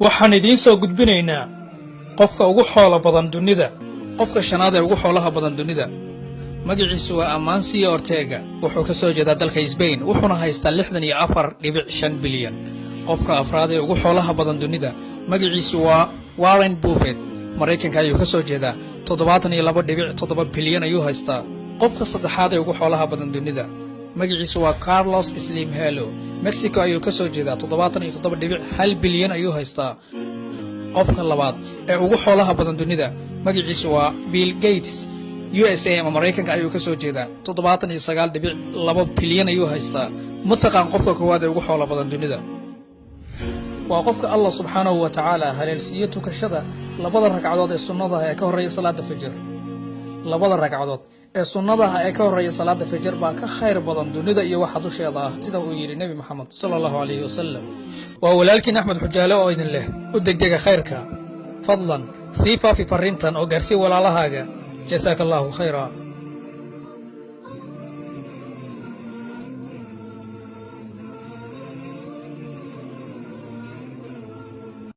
Waxaan idiin soo gudbinaynaa qofka ugu xoolo badan dunida. Qofka shanaad ee ugu xoolaha badan dunida magaciisu waa Amancio Ortega. Wuxuu ka soo jeedaa dalka Sbain, wuxuuna haystaa 64.5 bilyan. Qofka afraad ee ugu xoolaha badan dunida magaciisu waa Warren Buffett. Maraykanka ayuu ka soo jeedaa, 72.7 bilyan ayuu haystaa. Qofka saddexaad ee ugu xoolaha badan dunida magaciisu waa Carlos Slim Helo. Mexico ayuu ka soo jeedaa, 77.1 bilyan ayuu haystaa. Qofka labaad ee ugu xoolaha badan dunida magaciisu waa Bill Gates. USA ama Maraykanka ayuu ka soo jeedaa, 79.2 bilyan ayuu haystaa. Ma taqaan qofka koowaad ee ugu xoola badan dunida? Waa qofka Allah subxaanahu wa tacaala haleelsiiyo tukashada labada ragcadood ee sunnadaha ee ka horreeya salaadda fajr. Labada ragcadood ee sunnadaha ee ka horreeya salaadda fajr baa ka khayr badan dunida iyo waxa dusheeda ah, sida uu yidhi Nebi Moxamed sala Allahu calayhi wasalam. Waa walaalkiin Axmed Xujaale oo idin leh: u degdega khayrka. Fadlan sii faafi farriintan oo gaarsii walaalahaaga. Jasaaka Allahu khayra.